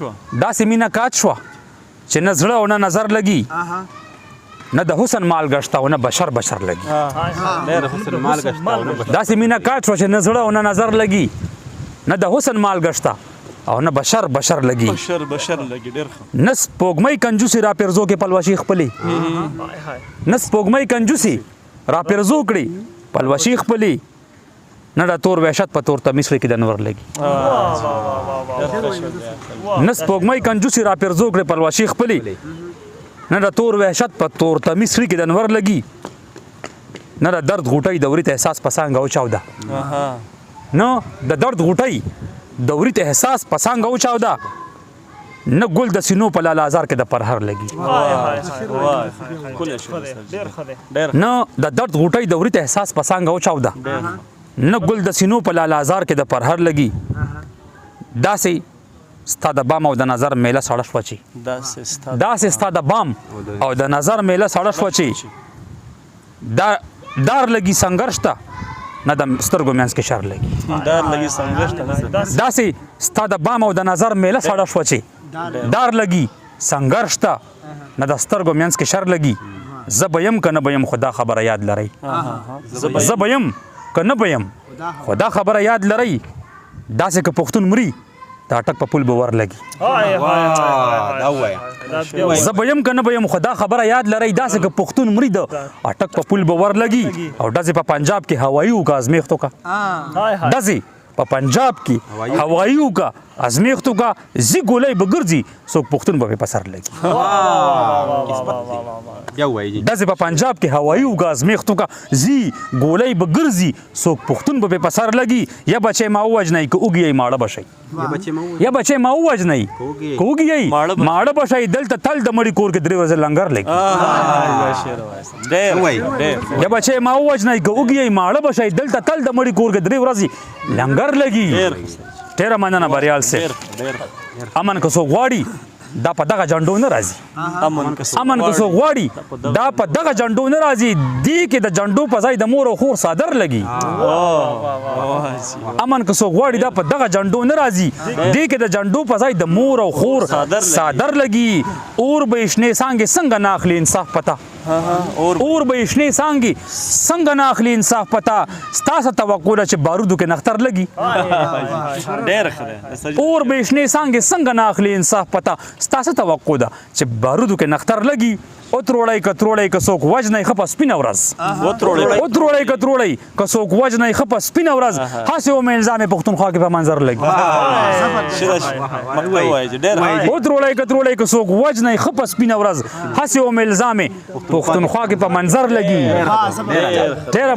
شوه. داسې مینه کات شوه چې نه زړه او نه نظر لګي، نه د حسن مالګه شته او نه بشر بشر لګي. ډېر حسن مالګه شته او نه بشر. داسې مینه کات شوه چې نه زړه او نه نظر لګي، نه د حسن مالګه شته او نه بشر بشر لګي. بشر بشر لګي، ډېر ښه. نه سپوږمۍ کنجوسي را پیرزو کې پلوشي خپلې، نه سپوږمۍ کنجوسي را پیرزو کړي پلوشي خپلې، نه د تور وحشت په تور تمیز کې د نور لګي. نه سپوږمۍ کنجوسي را پیرزو کړي پلوشي خپلې، نه د تور وحشت په تور تمیز کې د نور لګي، نه د درد غوټۍ د وریت احساس په څنګه وچاوده، نه د درد غوټۍ د وریت احساس په څنګه وچاوده، نه ګل د سینو په لاله ازار کې د پرهر لګي. ښکلی شعر، ډېر ښه. نه د درد غوټۍ د وریت احساس په څنګه وچاوده، نه ګل د سینو په لاله ازار کې د پرهر لګي. داسې ستا د بام او د نظر میله سړه شوه چې، داسې ستا د بام او د نظر میله سړه شوه چې دا دار لګي سنګر شته، نه د سترګو منځ کې شر لګي. دار لګي سنګر شته. داسې ستا د بام او د نظر میله سړه شوه چې دار لګي سنګر شته، نه د سترګو منځ کې شر لګي. زه به یم که نه به یم، خو دا خبره یاد لرئ. زه به یم که نه به یم، خو دا خبره یاد لرئ، داسې که پښتون مري د اټک په پل به ور لګي. زه به یم که نه به یم، خو دا خبره یاد لرئ، داسې که پښتون مري د اټک په پل به ور لګي. او ډزې په پنجاب کې هوایي وکړه ازمېښت وکړه، ډزې په پنجاب کې هوایي وکړه ازمېښت وکړه، ځي ګولۍ به ګرځي، څوک پښتون به په سر لګي. ډزې په پنجاب کې هوایي وکړه ازمېښت وکړه، ځي ګولۍ به ګرځي، څوک پښتون به په سر لګي. یا بچی ما ووژنئ که وږي یئ ماړه به شئ، یا بچی ما ووژنئ که وږي یئ ماړه به شئ، دلته تل د مړي کور کې 3 ورځې لنګر لګي. یا بچی ما ووژنئ که وږي یئ ماړه به شئ، دلته تل د مړي کور کې 3 ورځې لنګر لګي. ډېره مننه بریال صاحب. امن که څوک غواړي دا په دغه جنډو نه راځي، امن که څوک غواړي دا په دغه جنډو نه راځي، دې کې د جنډو په ځای د مور او خور څادر لګي. امن که څوک غواړي دا په دغه جنډو نه راځي، دې کې د جنډو په ځای د مور او خور څادر لګي. اور به یې شنې څانګې څنګه نه اخلي انصاف پته، اور به یې شنې څانګې څنګه نه اخلي انصاف پته، ستا څه توقع ده چې بارودو کې نختر لګي؟ اور به یې شنې څانګې څنګه نه اخلي انصاف پته، ستا څه توقع ده چې بارودو کې نختر لګي؟ او تروړی که تروړی که څوک وژنئ ښه په سپینه ورځ، او تروړی که تروړی که څوک وژنئ ښه په سپینه ورځ، هسې ومې الزام یې پښتونخوا کې په منظر لګي. او تروړی که تروړی که څوک وژنئ ښه په سپینه ورځ، هسې ومې الزام یې پښتونخوا کې په منظر لګي. ډېره